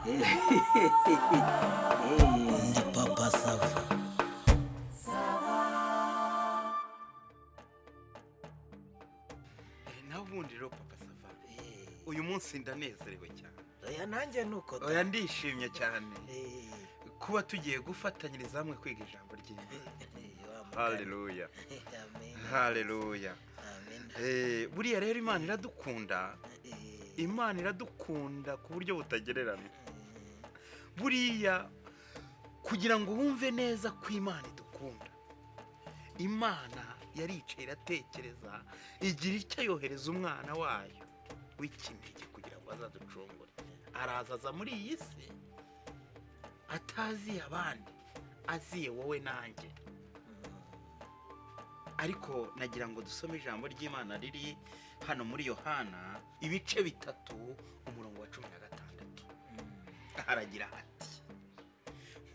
Ndi Papa Sava. Naho ubundi rero, Papa Sava, uyu munsi ndanezerewe cyane. Oya, nanjye nuko da. Oya, ndishimye cyane kuba tugiye gufatanyiriza hamwe kwiga ijambo ry'Imana. Wa mugani. Haleluya! Amen. Haleluya! Amen. Buriya rero Imana iradukunda. Imana iradukunda ku buryo butagereranywa. Buriya kugira ngo wumve neza ko Imana idukunda, Imana yaricaye iratekereza, igira icyo yohereza umwana wayo w'ikinege kugira ngo azaducungure. Araza, aza muri iyi si ataziye abandi, aziye wowe nanjye. Ariko nagira ngo dusome ijambo ry'Imana riri hano muri Yohana ibice 3, umurongo wa 16. Haragira hati: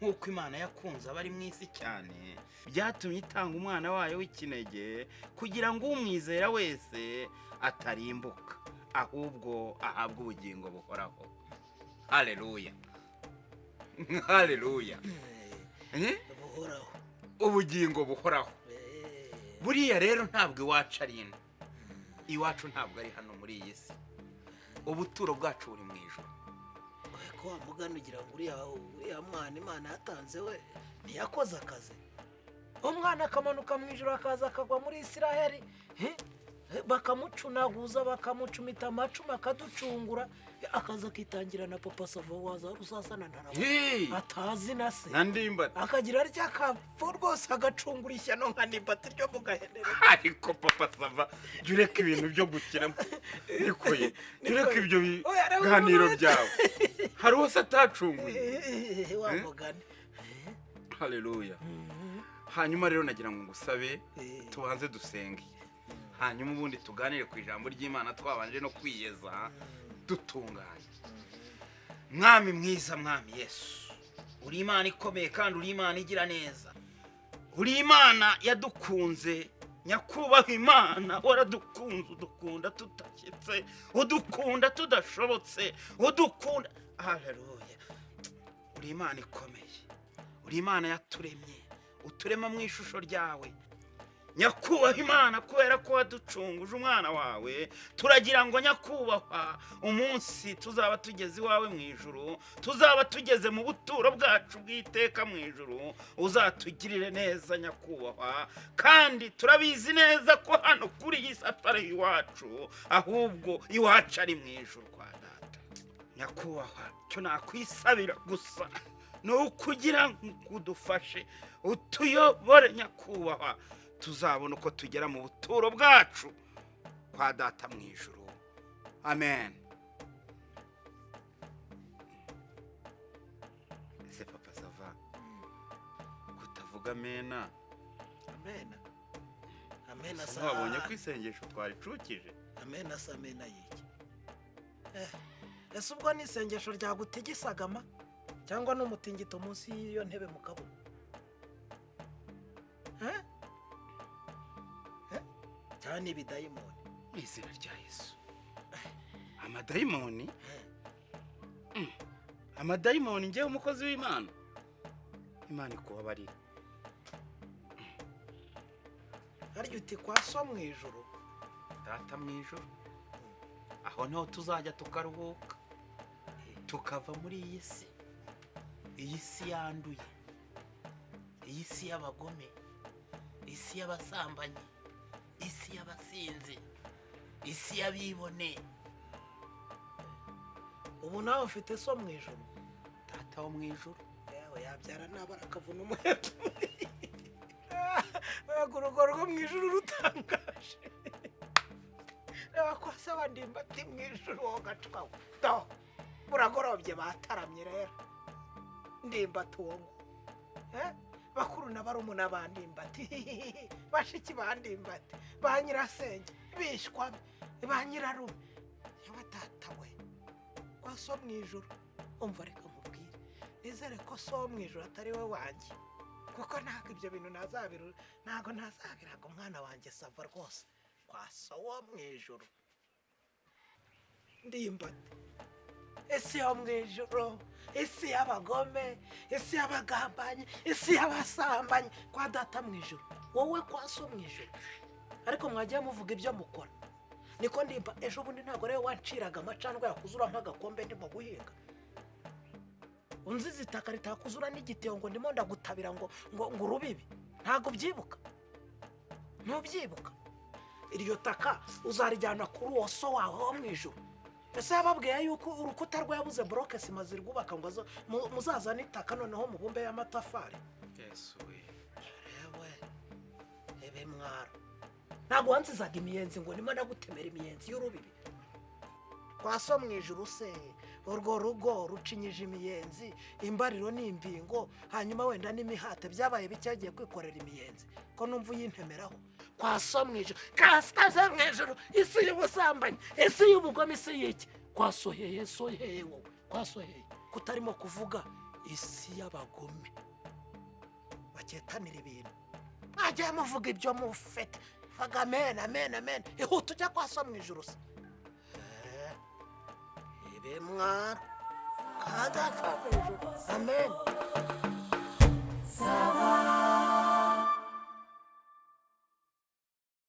"Nk'uko Imana yakunze abari mu isi cyane, byatumye itanga umwana wayo w'ikinege kugira ngo umwizera wese atarimbuka, ahubwo ahabwe ubugingo buhoraho." Haleluya, haleluya! Eh? Buhoraho. Ubugingo buhoraho. Buriya rero ntabwo iwacu ari ino, iwacu ntabwo ari hano muri iyi si. Ubuturo bwacu buri mu ijuru. Oya, ko wa mugani ugira ngo uriya mwana Imana yatanze we ntiyakoze akazi? Umwana akamanuka mu ijuru, akaza akagwa muri Isiraheli, bakamucunaguza, bakamucumita amacumu, akaducungura, akaza akitangira na Papa Sava waza rusasana ntaraba atazi na se. Na Ndimbati. Akagira atya akapfa rwose, agacungura ishyano nka Ndimbati ryo mu gahenere. Ariko Papa Sava, jya ureka ibintu byo gukina. Niko ye, jya ureka ibyo Oya, reba biganiro umuntu. byawe. Hari uwose atacunguye? Wa mugani. Haleluya! Hanyuma rero nagira ngo ngusabe tubanze dusenge, hanyuma ubundi tuganire ku ijambo ry'Imana twabanje no kwiyeza dutunganye. Mwami mwiza, Mwami Yesu, uri Imana ikomeye kandi uri Imana igira neza, uri Imana yadukunze. Nyakubahwa Imana, waradukunze, udukunda tudashyitse, udukunda tudashobotse, udukunda. Haleluya! Uri Imana ikomeye, uri Imana yaturemye, uturema mu ishusho ryawe. Nyakubahwa Imana, kubera ko waducunguje umwana wawe, turagira ngo nyakubahwa, umunsi tuzaba tugeze iwawe mu ijuru, tuzaba tugeze mu buturo bwacu bw'iteka mu ijuru, uzatugirire neza nyakubahwa. Kandi turabizi neza ko hano kuri iyi si atari iwacu, ahubwo iwacu ari mu ijuru kwa Data. Nyakubahwa, icyo nakwisabira gusa ni ukugira ngo udufashe, utuyobore nyakubahwa, tuzabona uko tugera mu buturo bwacu kwa Data mu ijuru. Amen. Ese Papa Sava, kutavuga amena? Amena, amena. Ese wabonye ko isengesho twaricukije? Amena se, amena yiki? Ese ubwo ni isengesho ryagutigisagama cyangwa ni umutingito munsi y'iyo ntebe mu kabuno? Eh? Eh? Cyangwa ni ibidayimoni? Mu izina rya Yesu, amadayimoni? Amadayimoni? Ngewe umukozi w'Imana? Imana ikubabarire. Harya uti kwa So mu ijuru? Data mu ijuru, aho niho tuzajya tukaruhuka, tukava muri iyi si, iyi si yanduye, iyi si y'abagome, isi y'abasambanyi, isi y'abasinzi, isi y'abibone. Ubu nawe ufite so mu ijuru? Data wo mu ijuru. Yewe, yabyara nabara akavuna umuheto. Mbega urugo rwo mu ijuru rutangaje! Reba ko se wa Ndimbati mu ijuru, wowe gacwawe do buragorobye, bataramye rero Ndimbati uwo ngo. Eh? Bakuru na barumuna ba Ndimbati, bashiki ba Ndimbati, ba nyirasenge, bishwa be, ba nyirarume. Yewe data we, kwa so mu ijuru! Umva, reka nkubwire, nizere ko so wo mu ijuru atari we wanjye, kuko ntabwo ibyo bintu ntazabiru, ntabwo ntazabiraga umwana wanjye Sava rwose. Kwa so wo mu ijuru, Ndimbati. Isi yo mu ijuru, isi y'abagome, isi y'abagambanyi, isi y'abasambanyi, kwa data mu ijuru, wowe kwa so mu ijuru. Ariko mwagiye muvuga ibyo mukora. Niko ndimba ejo bundi ntabwo rero wanciraga amacandwe yakuzura nk'agakombe ndimo guhinga. Unziza itaka ritakuzura n'igitebo ngo ndimo ndagutabira ngo ngo ngo urubibi. Ntabwo ubyibuka. Ntubyibuka. Iryo taka uzarijyana kuri uwo so wawe wo mu ijuru. Ese yababwiye yuko urukuta rwe yabuze buroke sima zirwubaka ngo muzazane itaka noneho mubumbe y'amatafari. Yesu we. Yewe, ebe mwara. Ntabwo wansizaga imiyenzi ngo ndimo ndagutemera imiyenzi y'urubibi. Kwa so mu ijuru se urwo rugo rucinyije imiyenzi, imbariro n'imbingo, hanyuma wenda n'imihate byabaye bike yagiye kwikorera imiyenzi. Ko numva uyintemeraho. Kwa so mu ijuru, kasikaze mu ijuru, isi y'ubusambanyi, isi y'ubugome, isi y'iki. Kwa so hehe, so hehe wowe, kwa so hehe. Kutarimo kuvuga isi y'abagome baketanira ibintu. Mwagiye muvuga ibyo mufite. Vuga amen, amen, amen. Ihute ujya kwa so mu ijuru se. Ibe mwara. Kadata mu ijuru. Amen.